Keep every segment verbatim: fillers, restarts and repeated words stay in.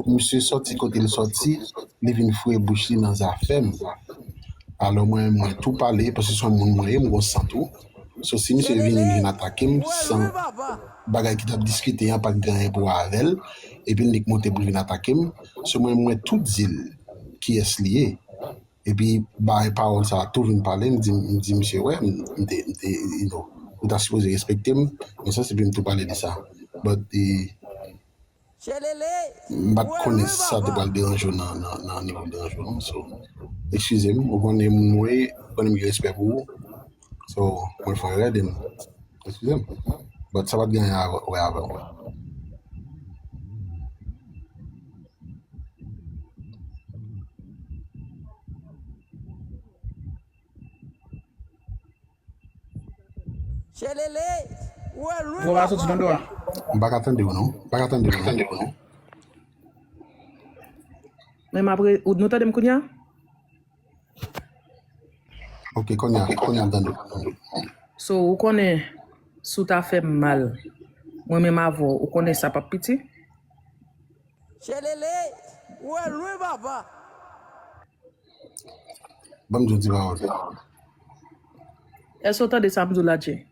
Misye sòti kote l sòti, li vin foure bouch li nan zafè m. Alò mwen, mwen tou pale, paske se yon moun mwen ye, m gon san tou. So, si misye vini, li vin atake m, san bagay ki t ap diskite an pa t gen anyen pou wè avè l, epi l nik monte pou l vin atake m. So, mwen, mwen tou di l kiyès li ye. Epi, bay pawòl sa a tou vin pale, m di, m di misye, wè, m, m te, m te, you know, ou ta sipoze respekte m, nan sans, epi m tou pale de sa. But, eh, m pa t konnen sa te pral deranje w nan, nan, nan nivo deranje w, non. So, eskize m, ou konnen moun mwen ye, ou konnen m gen respè pou ou. So, mwen fè erè de m. Eskize m. But sa pa t gen anyen a wè avè w. Vwa pa soti nan do a. M pa ka tande w, non. M pa ka tande w, non. Men m ap re-, ou, nou tande m kounye a? Ok, kounye a, kounye a m tande w. So, ou konnen, si w ta fè m mal, mwen menm avè w, ou konnen sa p ap piti? Chelele, ou wè lwen, papa. Ban m di w ti pawòl. Èske w tande sa m di w la, Jay?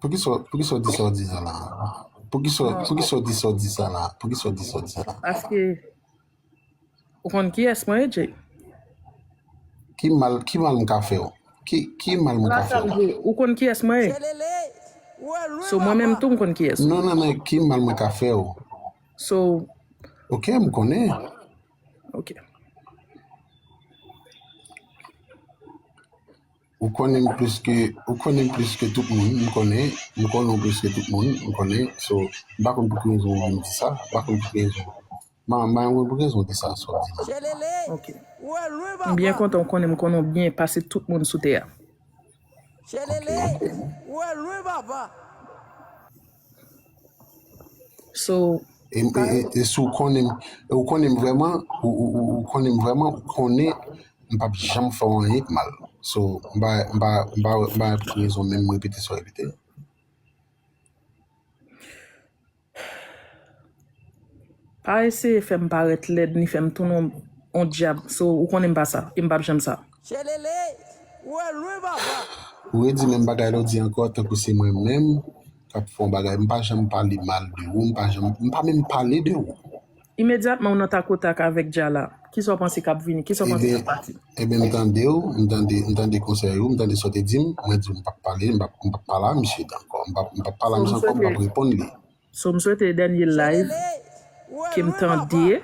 Poukisa, poukisa w di sa w di sa la? Poukisa, poukisa w di sa w di sa la? Poukisa w di sa w di sa la? Paske ou konn kiyès mwen ye, Jay? Ki mal, ki mal m ka fè w? Ki, ki mal mwen ka fè w? Ou konn kiyès mwen ye? So, mwen menm tou, m konn kiyès ou. Non, non, non, ki mal mwen ka fè w? So, ok, m konnen. Ok. Ou konnen m plis ke, ou konnen m plis ke tout moun, m konnen, m konnen w plis ke tout moun, m konnen. So, m pa konn pou ki rezon w vin di sa, m pa konn pou ki rezon. Ma, ma, mwen pou rezon de sa, sa w di la. Ok. M byen kontan w konnen m konnen w byen pase tout moun sou tè a. Ok. So, e, e, e, e si w konnen m, e w konnen m vrèman, ou, ou, ou, ou konnen m vrèman, ou konnen m p ap janm fè w anyen k mal. So, m pa, m pa, m pa, m pa wè pou ki rezon menm m repete sa w repete. Pa eseye fè m parèt lèd ni fè m tounen yon, yon dyab. So, ou konnen m pa sa. E m p ap janm sa. Chelele, ou wè lwen, papa. Ou redi menm bagay la w di ankò, tankou se mwen menm k ap fè yon bagay. M pa janm pale mal de ou, m pa janm, m pa menm pale de ou. Imedyatman ou nan takotak avèk Djala, kisa w panse k ap vini? Kisa w panse k ap pati? Ebyen, m tande w, m tande, m tande konsèy ou, m tande sa w te di m, mwen di w m p ap pale, m p ap, m p ap pale a misye ankò, m p ap, m p ap pale a misye ankò, m p ap reponn li. So, m swete dènye live ke m tande,